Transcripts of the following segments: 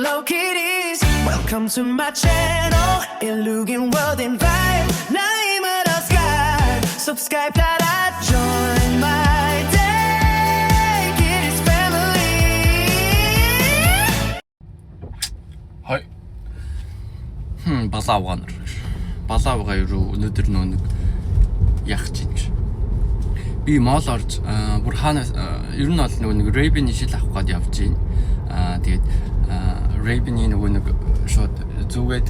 Hello kitties, welcome to my channel. Illugan World and Vibe. Naima Oscar. Subscribe that join my day. Kitties family. Хой. Балаа угаанар. Балаа угаа юу өнөөдөр нөө нэг яах чинь гэж. Би мол орж бүр хаана ер нь бол нөгөө нэг Ray-Ban-ы шил авах гээд явж байна. Тэгээд Ray-Ban-ы нөгөө нэг шууд зүгээд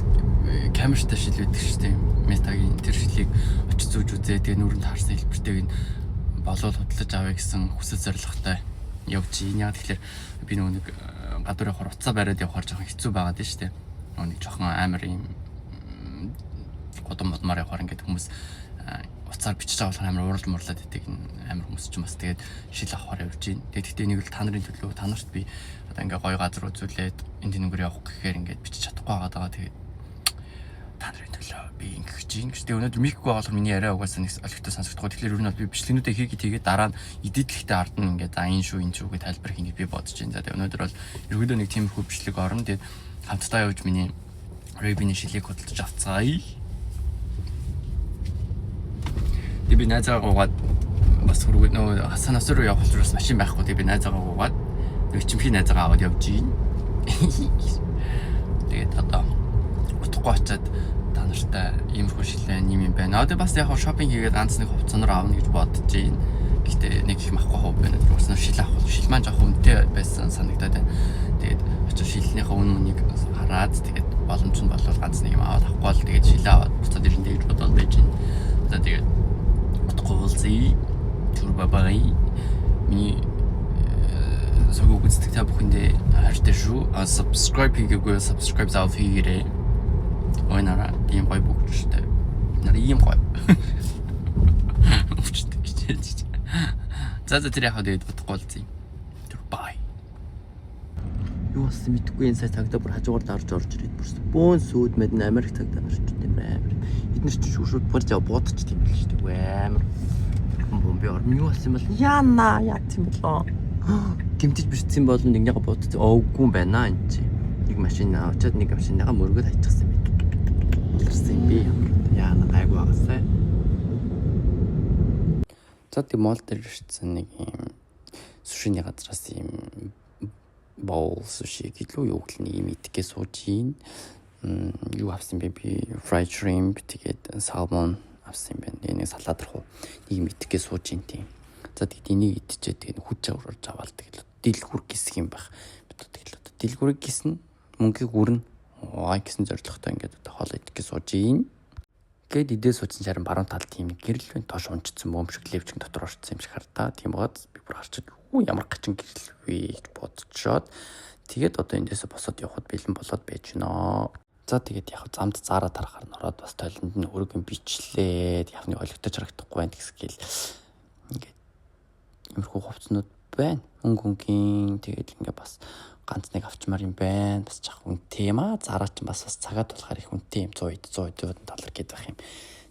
камертай шил байдаг шүү дээ. Meta-гийн тэр шилийг очиж зүүж үзээ. Тэгээд нүрэнд харсан хэлбэртэйг нь болоод худалдаж авъя гэсэн хүсэл зорилготой явж байна. Яг тэгэхээр би нөгөө нэг гадуур явахаар уцаа бариад явахаар жоохон хэцүү байгаад байна шүү дээ. Нөгөө нэг жоохон амар юм гудам модмаар явахаар ингээд хүмүүс уцаар бичиж байгаа болохоор амар ууралж муурлаад идэг амар хүмүүс ч юм бас тэгээд шил авахаар явж байна. Тэгээд гэхдээ нэг л та нарын төлөө та нарт би одоо ингээ гоё газар үзүүлээд энэ тэнүүгээр явах гэхээр ингээд бичиж чадахгүй байгаа даа. Тэгээд та нарын төлөө би ингэх гэж байна. Тэгээд өнөөдөр микгүй байгаа болохоор миний яриа угаасаа нэг олигтой сонсогдохгүй. Тэгэхээр ер нь бол би бичлэгнүүдээ хийгээд хийгээд дараа нь эдитлэхдээ ард нь ингээд за энэ шүү энэ шүү гэж тайлбар хийнэ би бодож байна. За тэгээд өнөөдөр бол ерөөдөө нэг тиймэрхүү бичлэг орно. Тэгээд хамтдаа явж миний Ray-Ban-ы шилийг худалдаж авцгаая. Тэгээ би найзаагаа гуугаад бас хөргөө нөгөө Хасанаас руу явах учраас машин байхгүй. Тэгээ би найзаагаа гуугаад нөгөө чимхий найзаагаа аваад явж гин. Тэгээд одоо утгагүй очиад та нартай иймэрхүү шилээ юм юм байна. Одоо бас яг шопинг хийгээд ганц нэг хувцаанаар авна гэж бодож гин. Гэхдээ нэг их махгүй хов байна. Тэр уусна шил авах шил маань жоох үнэтэй байсан санагдаад байна. Тэгээд очиж шилнийхээ үн үнийг хараад тэгээд боломж нь болвол ганц нэг юм аваад авахгүй бол тэгээд шилээ аваад буцаад ирнэ гэж бодоод байж байна. За тэгээд утгагүй уулзъя. Түр бабай. Миний сувг үздэг та бүхэндээ хайртай шүү. Subscribe хийгээгүй subscribe заавал хийгээрэй. Ой нараа ийм гоё бүгд шүү дээ. Нараа ийм гоё. Өвчтөг гэж. За за тэр яг тэгээд утгагүй уулзъя. Түр бай. Юу болсон мэдэхгүй энэ сая цагдаа бүр хажуугаар дарж орж ирээд бүр бөөн сүйд мэд нь Америк цагдаа нар ч тийм амар. Эднэр чинь шүүшүүд бүр зав буудчих тийм л шүү дээ. Амар. Бом би орно юу болсон юм бол яана яа тийм болоо. Тэмтэж бирцсэн бол нэгнийгээ буудчих. Оогүй юм байна энэ чи. Нэг машин авчаад нэг машиныгаа мөргөд хайчихсан юм. Боларсан юм би ямар. Яана гайгүй байгаасай. За тэг мол дээр ирсэн нэг юм сушины газраас юм боул суши гэлүү юу гэл нэг юм идэхгээ сууж ийн. Юу авсан бэ би fried shrimp тэгээд salmon авсан юм байна. Тэгээ нэг салат руу нэг юм идэхгээ сууж ийн тийм. За тэгээд энийг идчихээ тэгээд хүч аварж аваал тэгэл дэлгүр гисэх юм байх. Тэгэл одоо дэлгүрийг гисэн мөнгийг үрнэ. Аа гэсэн зорилготой ингээд одоо хоол идэхгээ сууж ийн. Гээд идээ суудсан харин баруун талд тийм нэг гэрэл байна. Тош унчсан бөм шиг левчин дотор орчихсон юм шиг хардаа. Тийм байгаад би бүр харчаад юу ямар гачин гэрэл вэ гэж бодцоод тэгээд одоо эндээсээ босоод явхад бэлэн болоод байж гинэ. За тэгээд яг замд заараа тарахаар нь ороод бас толинд нь өргөн бичлээд яг нэг олигтой харагдахгүй байна гэсгээл ингээд иймэрхүү хувцснууд байна. Өнгө өнгийн тэгээд ингээ бас ганц нэг авчмаар юм байна. Бас жах үнэтэй юм аа. Зараа ч бас бас цагаад болохоор их үнэтэй юм 100 100 доллар гээд байх юм.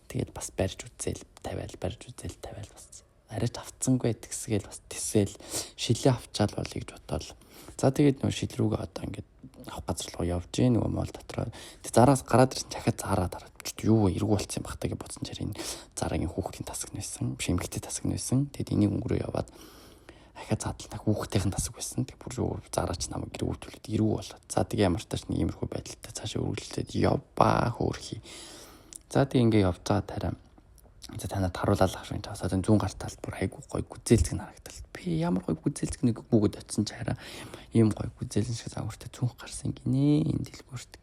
Тэгээд бас барьж үзээл тавиал барьж үзээл тавиал бас арайч авцсангүй тэгсгээл бас тэсэл шилээ авчаал болъё гэж бодоол. За тэгээд нөгөө шил рүүгээ одоо ингээд авах газар руу явж гин нөгөө мол дотроо. Тэг зараас гараад ирсэн чахаад зараа дараад юу вэ эргүү болцсон юм бах та гэж бодсон чаар энэ зарагийн хүүхдийн тасаг нэсэн, биш эмэгтэй тасаг нэсэн. Тэгэд энийг өнгөрөө яваад ахиад задлаа хүүхдийн тасаг байсан. Тэг бүр юу зараач намайг эргүү төлөд эргүү болоод. За тэгээ ямар тач нэг иймэрхүү байдалтай цаашаа үргэлжлээд явбаа хөөрхий. За тэг ингээ явж байгаа тарай. За танад харуулаад ах шиг тавсаад зүүн гар талд бүр айгу гой гүзээлзэг нь харагдал. Би ямар гой гүзээлзэг нэг бүүгэд очисон ч хараа ийм гой гүзээлэн шиг загвартай цүнх гарсан гинэ энэ дэлгүүрт.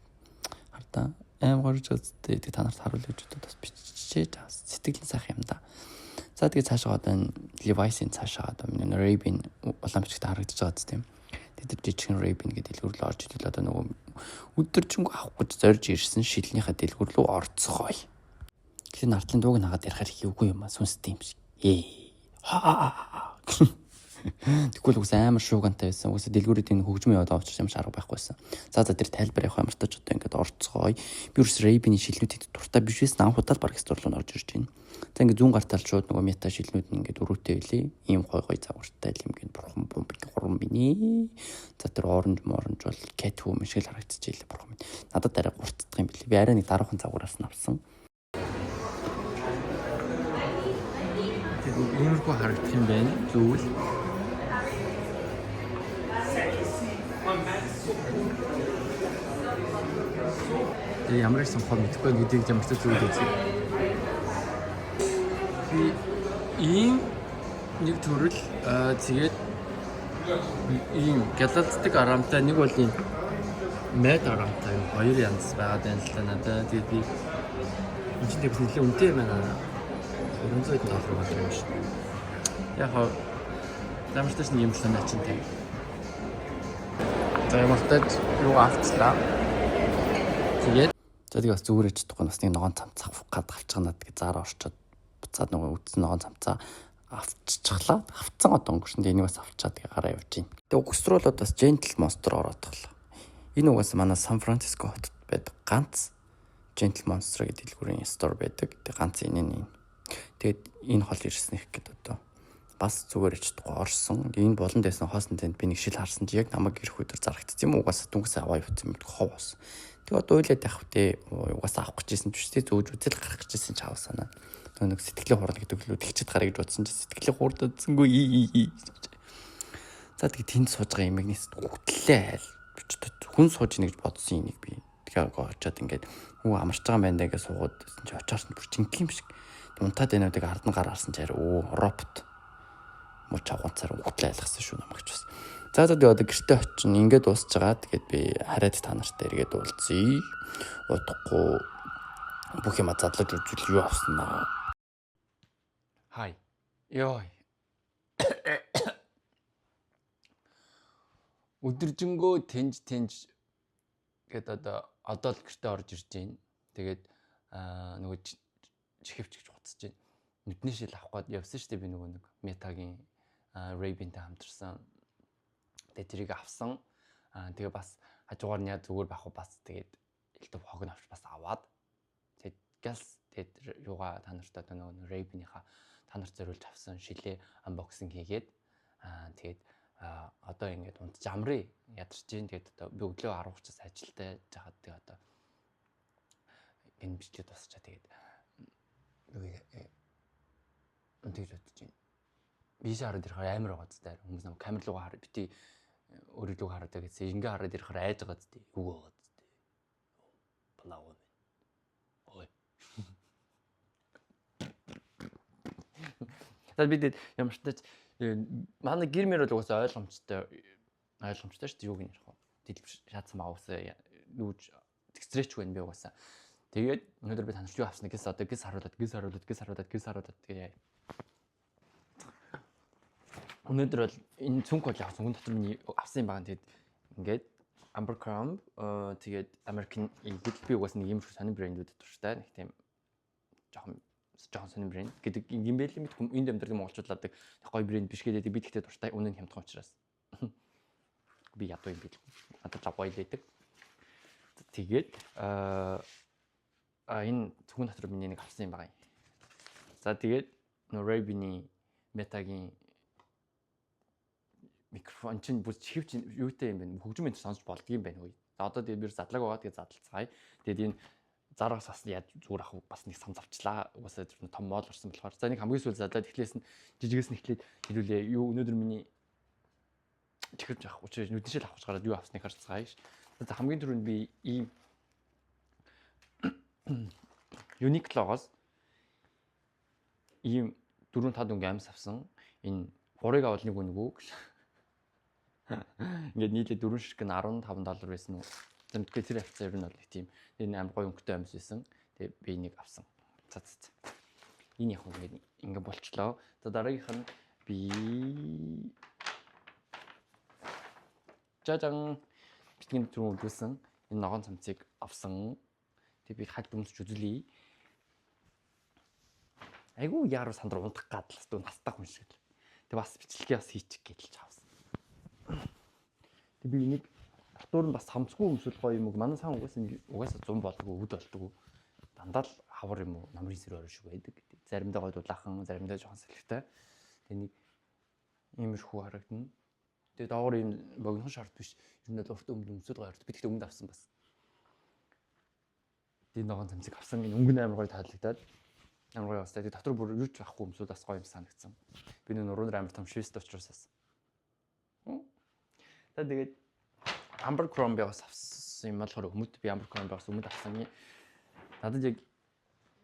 Хардаа аим горж үзтээ тэг та нарт харуулъя гэж бодоод бас биччихээ. Сэтгэл нь сайхан юм да. За тэгээ цаашаа одоо энэ Levi's-ийн цаашаа одоо миний Ray-Ban улаан бичгт харагдаж байгаа зү тийм. Тэд нар жижигхэн Ray-Ban гэдэг дэлгүүр рүү орж ирэл одоо нөгөө өдөржингөө авах гэж зорж ирсэн шилнийхээ дэлгүүр рүү орцгоё. Тэгэхээр нартлын дууг нагаад ярихаар их үгүй юм а сүнстэй юм шиг. Ээ. Ха. Тэгвэл үгүйс амар шуугантай байсан. Үгүйсээ дэлгүүрүүд энэ хөгжмөн яваад байгаа учраас ямар ч арга байхгүйсэн. За за тэр тайлбар явах ямартай ч одоо ингээд орцгоё. Би ерөөс Ray-Ban-ы шилнүүдийг дуртай биш байсан. Анх удаа л бараг store руу орж ирж байна. За ингээд зүүн гартал шууд нөгөө Meta шилнүүд нь ингээд өрөөтэй байлээ. Ийм гой гой загвартай л юм гин бурхан бум гурван биний. За тэр orange orange бол Catwoman шиг л харагдчихжээ бурхан минь. Надад арай гурцдах юм билээ. Би арай нэг даруухан загвараас нь авсан. Тэгээд иймэрхүү харагдах юм байна. Зүйл. Тэгээ ямар их сонгохоо мэдэхгүй гэдгийг ямар ч зүйл үзье. Би ийм нэг төрөл тэгээд ийм гялалздаг арамтай нэг бол ийм мед арамтай юм хоёр янз байгаад байна л да надад. Тэгээд би энэ чинь тэгсэн нэлээд үнэтэй байна. 300 доллар болов юм шиг. Яг хаа ямар ч нэг юм л наа чинь тэг. За ямар ч юу авчлаа. Тэгээд за тэгээ бас зүгээр чадахгүй бас нэг ногоон цамц авах гад авчих надад гэ заар орчоод буцаад нөгөө үдсэн ногоон цамцаа авччихлаа. Авцсан одоо өнгөрсөн. Тэгээ энийг бас авчаад тэгээ гараа явж байна. Тэгээ угсруулаад бас Gentle Monster ороод тглаа. Энэ угаас манай Сан Франциско хотод байдаг ганц Gentle Monster гэдэг дэлгүүрийн store байдаг. Тэгээ ганц энэ нь. Тэгээд энэ хол ирсэн их гээд одоо бас зүгээр чадахгүй орсон. Энэ болон дэсэн хоосон тэнд би нэг шил харсан чи яг намайг ирэх өдөр зарагдсан юм угаасаа дүнгэсээ аваа явцсан юм хов болсон. Тэгээ одоо уйлаад явах вэ? Угаасаа авах гэжсэн ч үстэй зөөж үзэл гарах гэжсэн ч аваа санаа. Тэгээ нэг сэтгэлийн хурал гэдэг лүү тэгчэд гарыг гэж бодсон чи сэтгэлийн хурдсангүй и. За тэгээ тэнд сууж байгаа юм игнээс үгтлээ айл. Хүн сууж ийнэ гэж бодсон энийг би. Тэгээ очоод ингээд хүү амарч байгаа юм байна даа гэж суугаад байсан чи очоорсон бүр жинхэнэ юм шиг. Унтаад байна уу ард нь гар харсан чи арай өө робот муу чавганцаар үгтлээ айлгсан шүү намайг ч бас. За за тэгээ одоо гэртээ очин ингээд дуусч байгаа. Тэгээд би хараад та нартай эргээд уулзъя. Удахгүй бүх юма задлаж үзвэл юу авсан аа. Хай. Йой. Өдөржингөө тэнж тэнж гээд одоо л гэртээ орж ирж байна. Тэгээд нөгөө чихвч гэж буцаж байна. Нүдний шил авах гээд явсан шүү дээ би нөгөө нэг Meta-гийн Ray-Ban-тай хамтарсан. Тэгээд тэрийг авсан. Тэгээ бас хажуугаар нь яа зүгээр байх уу бас тэгээд элдв хог нь авч бас аваад тэгээд галс тэгээд юугаа та нарт одоо нөгөө Ray-Ban-ийнхаа та нарт зориулж авсан шилээ unboxing хийгээд тэгээд одоо ингээд унтж амрыг ядарч гин. Тэгээд одоо би өглөө 10:30-аас ажилтай жахад тэгээд одоо энэ бичлэг дуусчаа тэгээд юу тэгж бодож байна. Биш хараад ирэхээр амар байгаа зү дээр хүмүүс нам камер руугаа хараа бити өөрөөр рүү хараад гэсэн ингээ хараад ирэхээр айж байгаа зү юу байгаа зү балаа юм. Ой. За би тэгээд ямар ч тач манай гэр мэр бол угаасаа ойлгомжтой шүү дээ юуг нь ярих вэ? Дэлбэр шаацсан байгаа угаасаа нүүж тэгсрээч байна би угаасаа. Тэгээд өнөөдөр би танарт юу авсан гэс одоо гэс харуулад гэс харуулад гэс харуулад гэс харуулад тэгээ яа. Өнөөдөр бол энэ цүнх бол яг цүнхэн дотор миний авсан юм байгаа. Тэгээд ингээд Abercrombie тэгээд American Eagle би угаасаа нэг иймэрхүү сонин брэндүүдэд дуртай. Нэг тийм жоохон сонин брэнд гэдэг юм байл юм мэдгүй энд амьдрал монголчууд ладаг гоё брэнд биш гэдэг би тэгтээ дуртай үнэн хямдхан учраас. Би ядуу юм бил. Надад л гоё л байдаг. Тэгээд энэ цүнхэн дотор миний нэг авсан юм байгаа юм. За тэгээд нөө Ray-Ban-ы Meta-гийн микрофон чинь бүр чихвч юутай юм бэ? Хөгжим энэ сонсч болдго юм байна хөөе. За одоо тэгээд би задлаг байгаа. Тэгээд задлцгаая. Тэгээд энэ зарагс бас яа зүгээр ах бас нэг самз авчлаа. Угаасаа тэр том мол орсон болохоор. За нэг хамгийн сүүл задлаад эхлээс нь жижигээс нь эхлээд хэлүүлээ. Юу өнөөдөр миний чихвч авах учраас нүдэн шил авах гэж гараад юу авсныг харцгаая ш. За хамгийн түрүүнд би ийм Uniqlo-гоос ийм 4-5 дүнгийн амс авсан. Энэ 3-ыг авал нэг үнэгүй гэж. Ингээд нийлээ 4 ширхэг нь $15 байсан уу? Зэмтгүй тэр хавцаа ер нь бол нэг тийм энэ амар гоё өнгөтэй амс байсан. Тэгээ би энийг авсан. За за. Энэ яг ингээд ингээ болчлоо. За дараагийнх нь би жажан битгийн түрүүн үзүүлсэн энэ ногоон цамцыг авсан. Тэгээ би хальт өмсч үзлээ. Айгуу яруу сандар унтах гадал хэвээр настах хүн шиг л. Тэг бас бичлэгээ бас хийчих гэж авсан. Тэг би энийг татвар нь бас самцгүй өмсөл гоё юм уу? Манай сан угаасаа 100 болдгоо, өвд болдгоо. Дандаа л хавар юм уу, намрын сэр орой шиг байдаг. Заримдаа гоё дулаахан, заримдаа жоохон салхитай. Тэг нэг иймэрхүү харагдана. Тэгээ доогоор ийм богинохон шорт биш. Ер нь бол урт өмд өмсөд гоё харагдав. Би тэгтээ өмд авсан бас. Тэгээ ногоон цамцыг авсан. Энэ өнгө нь амар гоё таалагдаад амар гоё бастай. Тэгээ дотор бүр юу ч авахгүй өмсөд бас гоё юм санагдсан. Би нэг нуруунд амар том швест учраас бас. За тэгээд Abercrombie-гаас авсан юм болохоор өмд, би Abercrombie-гаас өмд авсан. Надад яг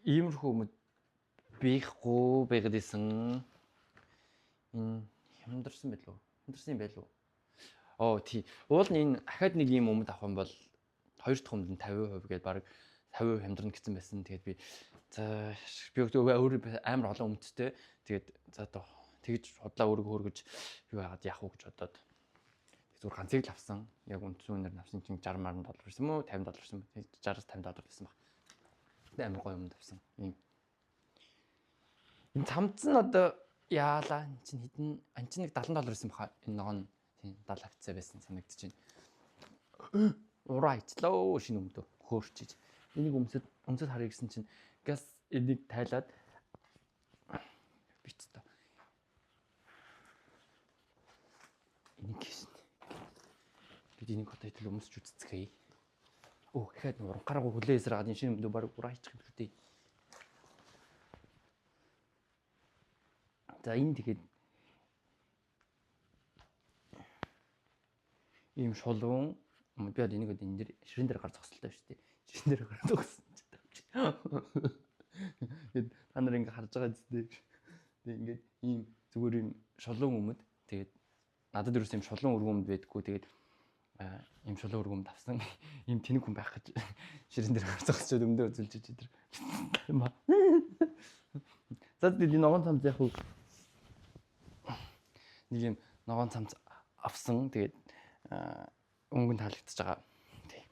иймэрхүү өмд бихгүй байгаад исэн. Энэ хямдарсан байлуу? Хямдарсан юм байлуу? Оо тий. Уул нь энэ ахаад нэг ийм өмд авах юм бол хоёр дахь өмд нь 50% гээд баг 50% хямдарна гэсэн байсан. Тэгээд би за би өөрөө амар олон өмдтэй. Тэгээд за доо тэгж худлаа өөргөө хөргөж юу яагаад яах вэ гэж бодоод зүгээр ганцыг л авсан. Яг үндсэн үнээр авсан чинь 60 маран доллар байсан мó 50 доллар байсан. 60-аас 50 доллар байсан баг. Тэгээд амар гоё өмд авсан. Ийм. Энэ цамц нь одоо яалаа эн чинь хэдэн ан чинь нэг 70 доллар байсан баха. Энэ ногоон тийм 70 хавцаа байсан санагдаж байна. Ураа ицлөө шинэ өмдөө хөөрчиж. Энийг өмсөд харъя гэсэн чинь газ энийг тайлаад бицтэй. Энийг хийсэн. Бид энийг одоо хэдэл өмсөж үзцгээе. Өө дахиад урангараагүй хүлээ эсрэг энэ шинэ өмдөө баг ураа хийчих юм шүү дээ. За энэ тэгээд ийм шулуун би одоо энийг одоо энэ дэр ширэн дээр гар зогсолтой шүү дээ. Ширэн дээр гар зогссон ч тавч. Тэгээд та нар ингээ харж байгаа зү. Тэгээд ингээд ийм зүгээр ийм шулуун өмд. Тэгээд надад ерөөс ийм шулуун өргөн өмд байдаггүй. Тэгээд ийм шулуун өргөн өмд авсан. Ийм тэнэг хүн байх гэж ширэн дээр гар зогсчод өмдөө үзүүлж ич тэр. За тэгээд энэ ногоон цамц яг нэг ийм ногоон цамц авсан. Тэгээд өнгө нь таалагдчихж байгаа. Тий.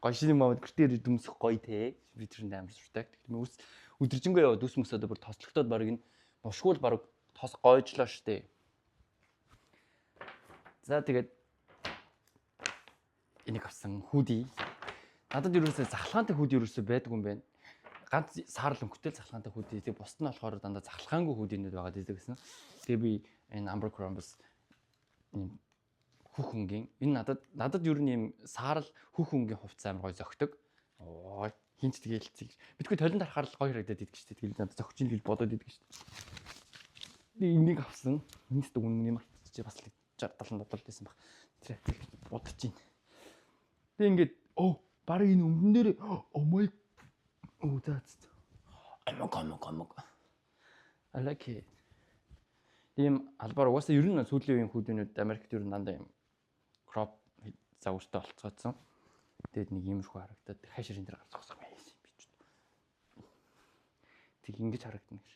Гоё шинэ мавд гэртээ дүмсэх гоё те. Би тэрэнд амар суртай. Тэгэхээр үс өдөржингөө яваад үс мөс одоо бүр тослогдоод баг энэ бушгүй л баг тос гойжлоо штэ. За тэгээд энийг авсан худи. Надад ерөөсөө захалгаантай худи ерөөсөө байдгүй юм байна. Ганц саарл өнгөтэй л захалгаантай худи. Тэгээ бусд нь болохоор дандаа захалгаангүй хүүдинүүд байгаа гэдэг гэсэн. Тэгээ би энэ Abercrombie-с ийм хөх өнгийн энэ надад ер нь ийм саарл хөх өнгийн хувцас амар гоё зөгтөг. Оо хинч тэгээ хэлцээ. Битгүй толинд харахаар л гоё харагдаад идэг шүү дээ. Тэгэл надад зөгч ийн гэж бодоод идэг шүү дээ. Би энийг авсан. Энэс дэг үнэ мартчих бас л 60 70 доллар байсан баг. Тэр бодож чинь. Тэг ингээд оо бараг энэ өмнө дээр oh my oh that's амаг амаг амаг. I like it. Тийм албаар угаасаа ер нь сүүлийн үеийн хүүднүүд Америкт ер нь дандаа юм crop загвартай болцоодсон. Тэгээд нэг иймэрхүү харагдаад хашир энэ дэр гарч зогсох юм би ч. Тэг ингэж харагдана гэж.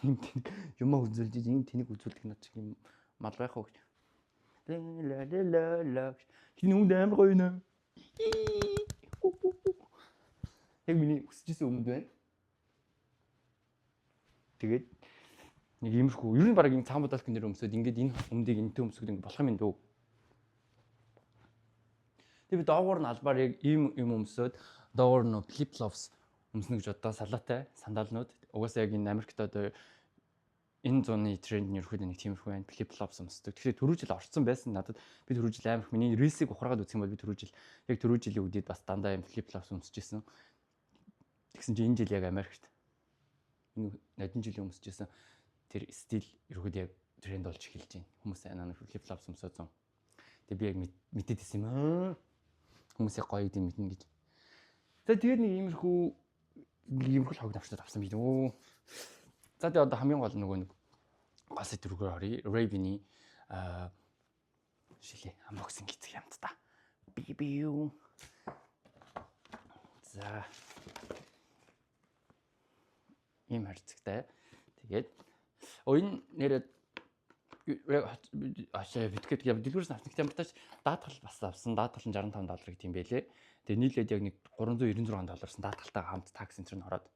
Ийм тэнэг юмаа үзүүлж ийм тэнэг үзүүлдэг над чиг юм мал байх уу гэж. Ла ла ла ла. Хин өмд амар гоё нэ. Яг миний хүсэж исэн өмд байна. Тэгээд нэг иймэрхүү ер нь баг энэ цагаан будалкын дээр өмсөд ингээд энэ өмдийг энтэй өмсөхөд ингээд болох юм дөө. Тэгээ би доогуур нь албаар яг ийм юм өмсөд доогуур нь flip flops өмснө гэж бодлоо салаатай сандалнууд. Угаасаа яг энэ Америкт одоо энэ зууны тренд нь ерөөхдөө нэг тиймэрхүү байна. Flip flops өмсдөг. Тэгэхээр түрүү жил орцсон байсан надад би түрүү жил амар их миний рилсийг ухраагаад үзэх юм бол би түрүү жил яг түрүү жилийн үдээд бас дандаа юм flip flops өмсөж исэн. Тэгсэн чинь энэ жил яг Америкт энэ нодон жилийн өмсөж исэн тэр стил ерөөхдөө яг тренд болж эхэлж байна. Хүмүүс анаа flip flops өмсөөд зам. Тэгээ би яг мэдээд исэн юм аа. Хүмүүс яг гоё гэдэг мэднэ гэж. За тэгээд нэг иймэрхүү хог навчнууд авсан би нөө. За тэгээ одоо хамгийн гол нөгөө нэг гол сэдв рүүгээр оръё. Raven-ий шилээ unboxing хийцэг юм та. Би би юу. За ийм харьцагтай. Тэгээд энэ нэрээ ашаа битгэд яг дэлгүүрээс авсан гэдэг ямар тач даатгал бас авсан. Даатгал нь 65 доллар гэх юм бэлээ. Тэгээ нийлээд яг нэг 396 долларсан даатгалтайгаа хамт такс энэ төр нь ороод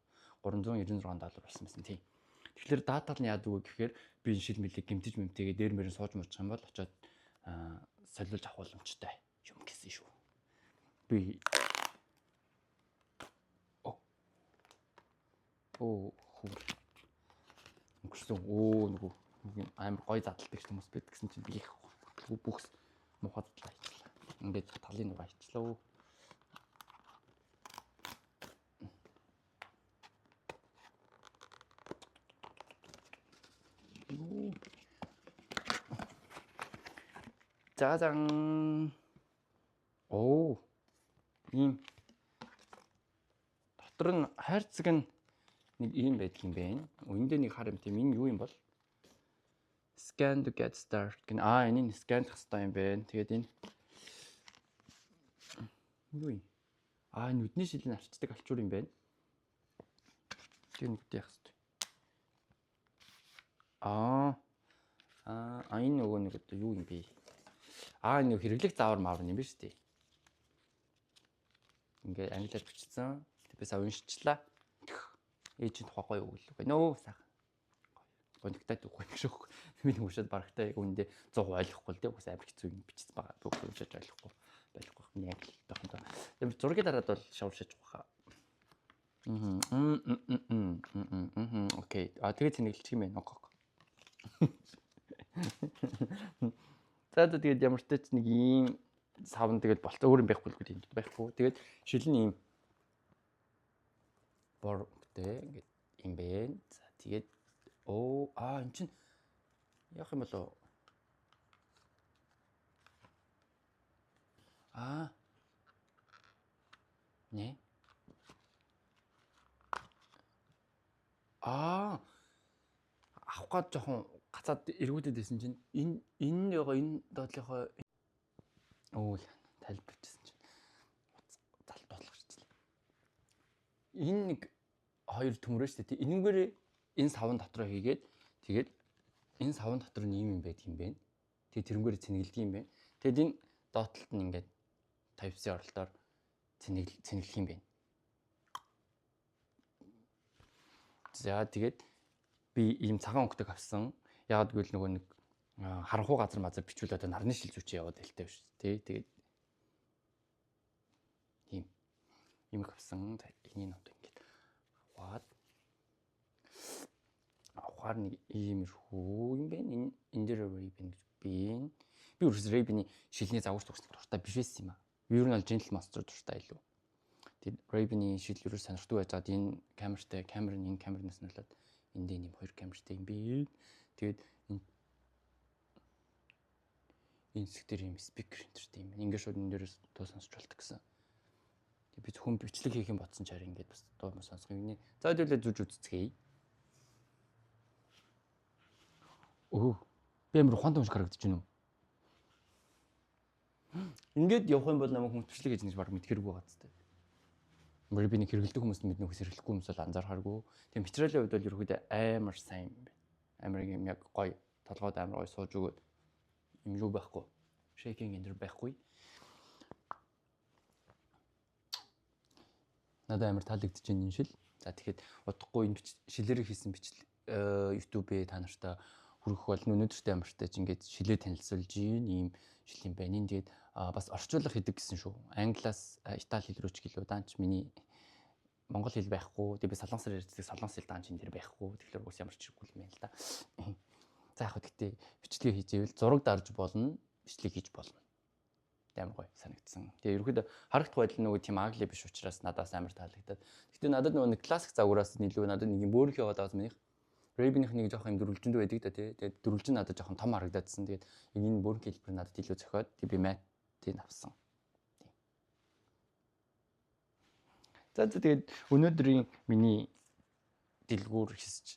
396 доллар болсон байсан тийм. Тэгэхээр дата нь яадаг вэ гэхээр би энэ шил мэлийг гэмтэж мэмтэйгээ дээр мөрөн сууж муучих юм бол очоод солиулж авах боломжтой юм гэсэн шүү. Би Оо хүүр. Өнгөрсөн өө нөгөө юм амар гой задалдаг хүмүүс байд гэсэн чинь би их бүхс муухай задлаа хийчлээ. Ингээд талын нугаа хийчлээ. Юу. 짜잔. Оо. Ийм дотор нь хайрцаг нь нэг ийм байдаг юм байна. Үүндээ нэг хар юм тийм энэ юу юм бол? Scan to get start гэн. Аа энийг сканлах хэрэгтэй юм байна. Тэгээд энэ юу юм? Аа нүдний шилийг арчдаг алчуур юм байна. Тэр нүдээ яах хэрэгтэй. Аа энэ нөгөө нэг одоо юу юм бэ? Аа энэ хэрэглэх заавар маавар юм биш үү? Ингээд англиар бичсэн. Би сая уншчихлаа. Ээж нь тухай гоё үг л үг. Нөө сайхан. Гонигтай үг гэж шүү. Би нэг уншаад барагтай яг үүндээ 100% ойлгохгүй л дээ. Угсаа амар хэцүү юм бичсэн байгаа. Би уншиж ойлгохгүй байхгүй. Миний англи жоохон тоо. Тэр зургийг дараад бол шавшиж байгаа. Окей. А тэгээд тэнэглэх юм байна. Окей. За тэгээд ямар ч тач нэг ийм савн тэгээд болцоо өөр юм байхгүй л гэдэг юм байхгүй. Тэгээд шил нь ийм бор өнгөтэй ингээд юм бэ. За тэгээд оо аа эн чин яах юм болов? Аа нэ аа авах гад жоохон гацаад эргүүдэд байсан чинь энэ энэ яга энэ доотлынхоо өө тайлбарчсан чинь зал доотлох шийдлээ. Энэ нэг хоёр төмөрөө шүү дээ. Энэнгээр энэ савн дотроо хийгээд тэгээд энэ савн дотор нь ийм юм байдаг юм байна. Тэгээд тэрнгээр цэнгэлдэг юм байна. Тэгээд энэ доотлолт нь ингээд Type-C оролтоор цэнгэлэх юм байна. За тэгээд би ийм цагаан өнгөтэй авсан. Яагаад гэвэл нөгөө нэг харанхуй газар мазар бичвэл одоо нарны шил зүчээ яваад байлтай биш тий. Тэгээд ийм юм авсан. Энийг одоо ингээд аваад авахар нэг иймэрхүү юм байна. Энэ энэ дээр Ray-Ban гэж би. Би өөрөөс Ray-Ban-ы шилний загвар төгснөх дуртай биш байсан юм аа. Би ер нь бол Gentle Monster дуртай илүү. Тэгээд Ray-Ban-ы шил ерөөс сонирхдаг байжгаад энэ камертай, камер нь энэ камернаас нь болоод энд ийм хоёр камертай юм бэ. Тэгээд энэ хэсэг дээр ийм спикер энтертэй юм. Ингээд шууд энэ дээрээс дуу сонсч болдог гэсэн. Тэгээд би зөвхөн бичлэг хийх юм бодсон чаар ингээд бас дуу юм сонсох юм. За хэдүүлээ зүж үзцгээе. Өө би амар ухаантай хүн шиг харагдаж байна уу? Ингээд явах юм бол намайг хүн бичлэг хийж нэг баг мэдхэргүй байгаа зү. Мөр би нэг хэрэглэдэг хүмүүс нь мэднэ, хэрэглэхгүй хүмүүс бол анзаархааргүй. Тэгээ материалын хувьд бол ерөөхдөө амар сайн юм байна. Амар юм яг гоё толгойд амар гоё сууж өгөөд юм юу байхгүй. Shaking энэ байхгүй. Надад амар таалагдчихэв энэ шил. За тэгэхэд удахгүй энэ шилээр хийсэн бичлэг YouTube-ээ та нартай хүргэх бол өнөөдөртэй амартай ч ингээд шилээ танилцуулж гин ийм шил юм байна. Энэ тэгээд бас орчуулга хийдэг гэсэн шүү. Англиас итали хэл рүү ч гэлөө даанч миний монгол хэл байхгүй. Тэгээд би солонгосоор ярьдаг, солонгос хэл даанч энэ дэр байхгүй. Тэгэхээр уус ямар ч хэрэггүй юм байна л да. За яг гэхдээ бичлэгээ хийж ивэл зураг дарж болно, бичлэг хийж болно. Амар гоё санагдсан. Тэгээ ерөнхийдөө харагдах байдал нөгөө тийм агли биш учраас надаас амар таалагдаад. Гэтэ надад нөгөө нэг классик загвараас илүү надад нэг юм бөөрөх яваад байгаа минийх. Ray-Ban-ийнх нэг жоох юм дөрвөлжиндүү байдаг да тий. Тэгээд дөрвөлжин надад жоохон том харагдаадсан. Тэгээд яг энэ бөөрөнх хэлбэр надад илүү зохиод тэг би мат-ийг авсан. Тийм. За тэгээд өнөөдрийн миний дэлгүүр хийсч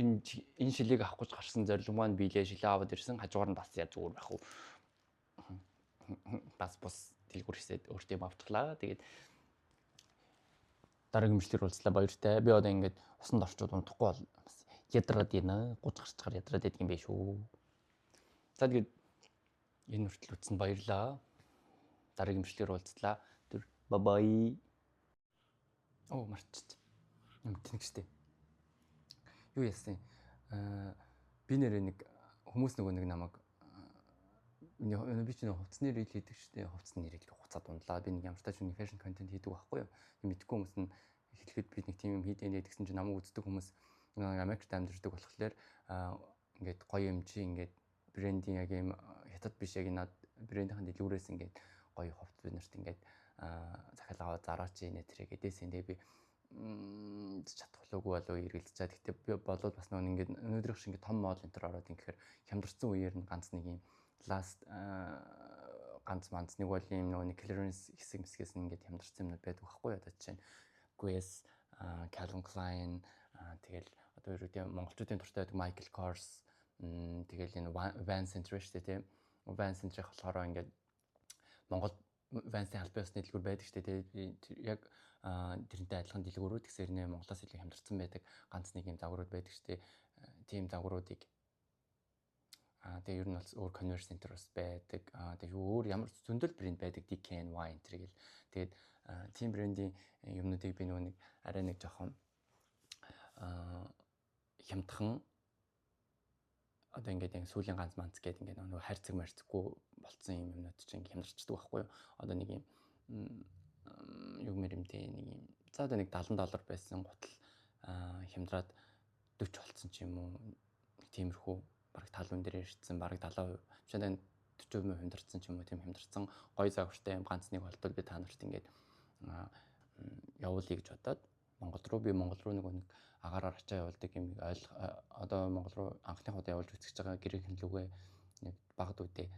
энэ шилийг авах гэж гарсан зорилго маань биелээ. Шилээ аваад ирсэн. Хажуугаар нь бас яа зүгээр байх уу? Бас бус дэлгүүр хийсээд өөртөө юм авчихлаа. Тэгээд дараагийн бичлэгээр уулзлаа, баяртай. Би одоо ингээд усанд орчууд унтахгүй бол бас ядраад байна. Гуж гарчгаар ядраад байдаг юм бэ шүү. За тэгээд энэ хүртэл үзсэн баярлаа. Дараагийн бичлэгээр уулзлаа. Түр bye bye. Оо марчт. Юм тэнэг штэ. Юу яасан? Би нэрээ нэг хүмүүс нөгөө нэг намайг миний би ч нэг хувцсны reel хийдэг шүү дээ. Хувцсны reel хуцаа дундлаа. Би нэг ямар ч тач нэг fashion content хийдэг байхгүй юу. Мэдгүй хүмүүс нь хэлэхэд би нэг тийм юм хийдэн гэсэн чинь намайг үздэг хүмүүс Америкт амьдардаг болохоор ингээд гоё юм чи, ингээд брендийн яг юм хятад биш, яг над брендийн дэлгүүрээс ингээд гоё хувцас бид нарт ингээд захиалга аваад зараач нэ тэрэ гэдээсэн. Тэгээ би чадах болоогүй болов эргэлзэж чад. Гэтэ би болоод бас нөгөө ингээд өнөөдрийнх шиг ингээд том mall энэ төр ороод ингэхээр хямдарсан үеэр нь ганц нэг юм last ганц манц нэг бол юм нөгөө нэг clearance хэсэг мэсгээс нь ингээд хямдарсан юмнууд байдаг байхгүй юу? Одоо жишээ нь Guess, Calvin Klein, тэгэл одоо ерөөдөө монголчуудын дуртай байдаг Michael Kors, тэгэл энэ Vans Center шүү дээ, тийм. Vans Center-ийн болохоор ингээд Монгол Vans-ийн албан ёсны дэлгүүр байдаг шүү дээ. Тэгээд яг тэрнтэй адилхан дэлгүүрүүд гэсээр нэ Монголоос илүү хямдарсан байдаг ганц нэг юм загварууд байдаг шүү дээ. Тийм загваруудыг тэгээ ер нь бол өөр Converse Center бас байдаг. Тэгээ өөр ямар зөндөл брэнд байдаг, DKNY энэ төр гэл. Тэгээд тийм брендийн юмнуудыг би нөгөө нэг арай нэг жоохон хямдхан, одоо ингээд яг сүүлийн ганц манц гэдэг ингээд нөгөө хайрцаг марцаггүй болцсон юм юмнууд чинь ингээд хямдарчдаг байхгүй юу. Одоо нэг юм юу мэр юм те, нэг юм за одоо нэг 70 доллар байсан гутал хямдраад 40 болцсон ч юм уу, тиймэрхүү бараг тал үн дээр ирсэн, бараг 70%, биш 40% хямдарсан ч юм уу, тийм хямдарсан гой загвартай юм ганц нэг болтол би та нарт ингээд явуулъя гэж бодоод Монгол руу, би Монгол руу нэг агаараар ачаа явуулдаг юм ойл одоо Монгол руу анхны удаа явуулж үзэж байгаа гэрийнхэн лүгээ нэг баг дүүдээ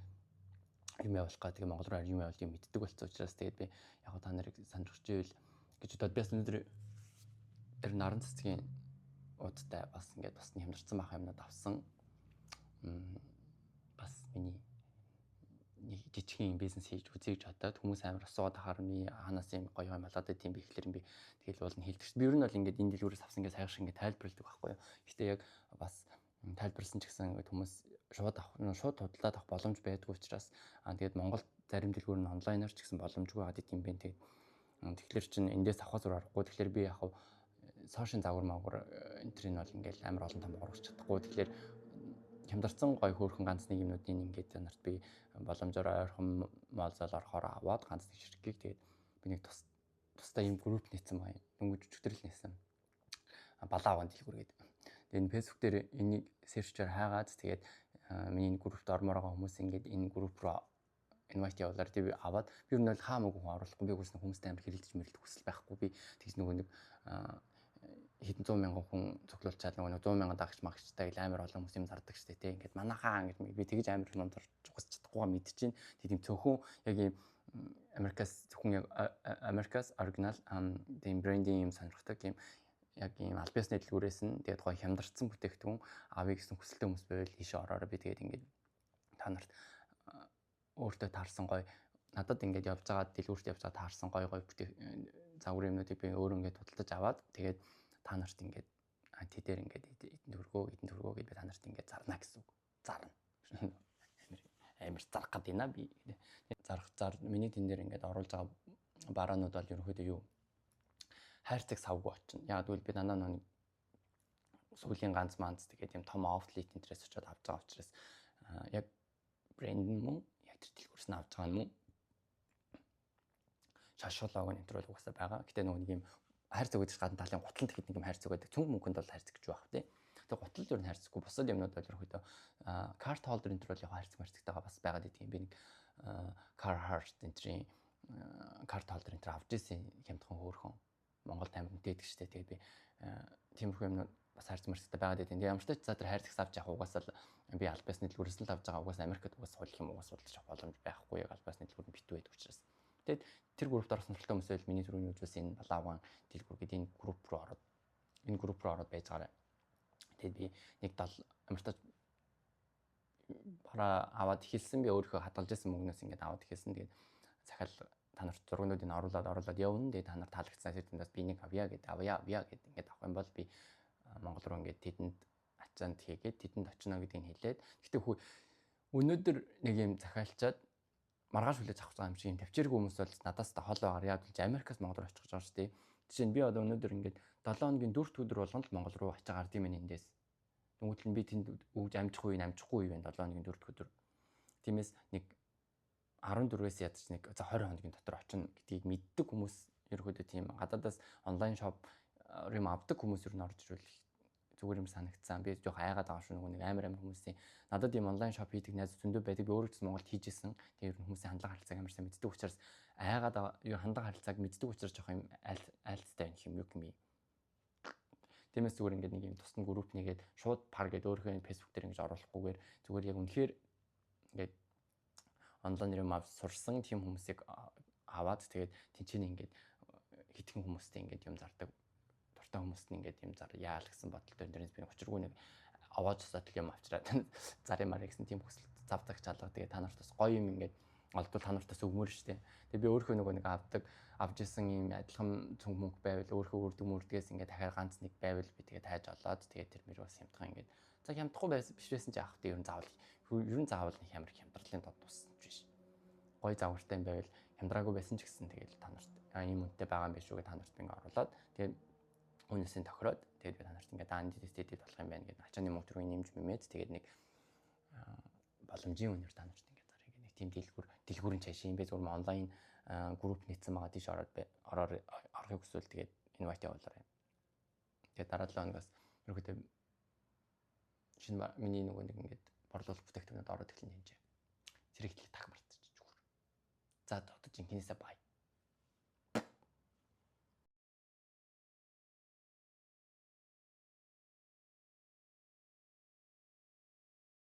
юм явуулах га, тэгээ Монгол руу юм явуулдаг юм мэддэг болсон учраас тэгээд би яг та нарыг сонирхож ивэл гэж бодоод би бас өнөөдөр тэр наран цэцгийн уудтай бас ингээд бас хямдарсан байх юмнууд авсан. Бас миний нэг жижигхэн бизнес хийж үзье гэж бодоод хүмүүс амар асууад ахаар ми ханаас юм гоё юм алаад байт юм бэ гэхлээр би тэгэл бол нь хэлдэг шүү. Би ер нь бол ингээд энэ дэлгүүрээс авсан гэж саяхан шиг ингээд тайлбарладаг байхгүй юу. Гэтэ яг бас тайлбарласан ч гэсэн ингээд хүмүүс шууд авах, шууд худалдаад авах боломж байдгүй учраас тэгээд Монгол зарим дэлгүүр нь онлайнаар ч гэсэн боломжгүй байгаад идэм бэ. Тэгээд тэгэхээр чин эндээс авахаас өөр аргагүй. Тэгэхээр би яг сошиал загвар магвар энэ төрийг бол ингээд амар олон том оруулах чадахгүй. Тэгэхээр хямдарсан гой хөөрхөн ганц нэг юмнуудын ингээд нарт би боломжоор ойрхон mall зал орохоор аваад ганц нэг ширхгийг тэгээд би нэг тус тусдаа юм групп нээсэн байна. Дөнгөж өчигдөр л нээсэн. Балаа аван дэлгүүр гэдэг. Тэгээд энэ Facebook дээр энийг search ээр хайгаад тэгээд миний энэ группт ормоор байгаа хүмүүс ингээд энэ групп руу invite явуулаар би аваад би ер нь бол хаамаагүй хүн оруулахгүй, би үгүйс хүмүүстэй амар хэрэлдэж мэрэлдэх хүсэл байхгүй. Би тэгж нөгөө нэг хэдэн зуун мянган хүн цуглуулчаад нөгөө 100 мянган дагагч магчтай гэл амар олон хүмүүс юм зардаг штэ тий. Ингээд манайхаа ингээд би тэгж амар юм зарж угсч чадахгүй мэдчихээн. Тэг тийм цөөхөн яг юм Америкас зөвхөн яг Америкас оригинал тийм брендинг юм сонирхдаг юм яг ийм аль биесны дэлгүүрээс нь тэгээд гоё хямдарсан бүтээгдэхүүн авъя гэсэн хүсэлтэй хүмүүс байвал ийшээ ороорой. Би тэгээд ингээд та нарт өөртөө таарсан гоё, надад ингээд явж байгаа дэлгүүрт явж байгаа таарсан гоё гоё бүтээх загварын юмнуудыг би өөрөө ингээд худалдаж аваад тэгээд та нарт ингээд тэдээр ингээд эдэн төгрөгөө, эдэн төгрөгөө гэж би та нарт ингээд зарна гэсэн үг. Зарна. Амар амар зарах гээд байна би. Зарах зар миний тэн дээр ингээд оруулж байгаа бараанууд бол ерөнхийдөө юу хайрцаг савгүй очино. Яг гэвэл би дандаа нэг сүүлийн ганц манц тэгээд юм том outlet интерес очиод авч байгаа учраас яг брэнд нь мөн яг тэр дэлгүүрс нь авч байгаа нь мөн шашуулаг нь энэ төр бол угаасаа байгаа. Гэтэ нөгөө нэг юм хайрцаг гэдэг гадна талын гутлан тэгэхэд нэг юм хайрцаг байдаг. Цүнх мөнгөнд бол хайрцаг гэж байх тий. Тэгээ гутал ер нь хайрцаггүй. Бусад юмнууд бол ерөнхийдөө card holder энэ төр бол яг хайрцаг марцагтайгаа бас байгаад идэг юм. Би нэг Carhartt энэ төрийн card holder энэ төр авч ирсэн хямдхан хөөрхөн. Монголд амар үнэтэй штэ. Тэгээд би тиймэрхүү юмнууд бас хайрцаг марцагтай байгаад идэв. Тэгээ ямар ч тач за тэр хайрцагс авч явах угаасаа л би аль биесны дэлгүүрээс л авч байгаа. Угаасаа Америкт угаасаа хулах юм угаасаа худалдаж авах боломж байхгүй. Яг аль биесны дэлгүүр нь битүү байдаг учраас. Тэгээд тэр группт орсон сонирхолтой хүмүүс байвал миний түрүүний үзүүлсэн энэ Балааван дэлгүүр гэдэг энэ групп руу ороод энэ групп руу ороод байж байгаарай. Тэгээд би нэг дал Америкт бараа аваад эхэлсэн, би өөрийнхөө хадгалж ирсэн мөнгнөөс ингээд аваад эхэлсэн. Тэгээд захиал та нарт зургнуудыг оруулаад оруулаад явна. Тэгээд та нар таалагдсан тэр тэндээс би нэг авъя гэдэг, авъя авъя гэдэг ингээд авах юм бол би Монгол руу ингээд тэдэнд ачаанд хийгээд тэдэнд очино гэдгийг хэлээд. Гэтэ хүү өнөөдөр нэг юм захиалчаад маргааш хүлээж авах юм шиг юм төвчээргүй хүмүүс бол надаас та хол байгаа. Яг л Америкаас Монгол руу очих гэж байгаа шүү дээ. Жишээ нь би одоо өнөөдөр ингээд 7 хоногийн 4 өдөр болгоно л Монгол руу ачаа гард юм эндээс. Нөгөөдөл нь би тэнд өгж амжих үе, амжихгүй үе байна 7 хоногийн 4 дахь өдөр. Тиймээс нэг 14-ээс ядаж нэг за 20 хоногийн дотор очино гэдгийг мэддэг хүмүүс, ерөөхдөө тийм гадаадаас онлайн shop юм авдаг хүмүүс ер нь орж ирвэл зүгээр юм санагдсан. Би жоох айгаад байгаа шүү, нөгөө нэг амар амар хүмүүсийн, надад ийм онлайн shop хийдэг найз зөндөө байдаг. Би өөрөө ч Монголд хийжсэн. Тэгээ ер нь хүмүүсийн хандлага харилцааг амар сайн мэддэг учраас, айгаад юу, хандлага харилцааг мэддэг учраас жоох юм айлцтай байх юм юу юм. Тиймээс зүгээр ингээд нэг юм тусдан групп нэгээд шууд пар гээд өөрийнхөө Facebook дээр ингэж оруулахгүйгээр зүгээр яг үнэхээр ингээд онлайн юм авч сурсан тийм хүмүүсийг аваад, тэгээд тэнцэнэ ингээд хитгэн хүмүүстэй ингээд юм зардаг, дуртай хүмүүст нь ингээд юм зар яал гэсэн бодолтой. Тэрнээс би учиргүй нэг аваад цусаад юм авчраад зарымаар гэсэн тийм хүсэл зав цагч алга. Тэгээд та нарт бас гоё юм ингээд олдвол та нарт бас өгмөр штэ. Тэгээ би өөрөө нөгөө нэг авдаг, авч исэн юм адилхан цүнх мөнх байвал, өөрөө үрдэг мүрдгээс ингээд дахиад ганц нэг байвал би тэгээ тайж олоод, тэгээ тэр мөр бас хямдхан ингээд, за хямдахгүй байсан биш байсан ч яах вэ, ер нь заавал нэг ямар хямдралын дод туссан ч биш. Гой загвартай юм байвал хямдраагүй байсан ч гэсэн тэгэл та нарт ийм үнэтэй байгаа юм биш үү гэж та нарт ингээ оруулаад, тэгээ үнээсээ тохироод, тэгээд би та нарт ингээд даан дэд болох юм байна гэдэг ачааны мөнгө рүү нэмж мэмээд, тэгээд нэг боломжийн үнээр та нарт ингээд зарыг нэг тийм дэлгүүрэн цааш юм бэ. Зүгээр онлайн групп нийцсэн байгаа, тийш ороод ороор орохыг хүсвэл тэгээд invite явуулаарай. Тэгээд дараа 7 хоногоос ерөөхдөө шинэ миний нөгөө нэг ингээд борлуулах бүтээгдэхүүнүүд ороод эхлэн хэмжээ. Зэрэгтлээ таг мартчих зүгээр. За, одоо жинхнээсээ бай.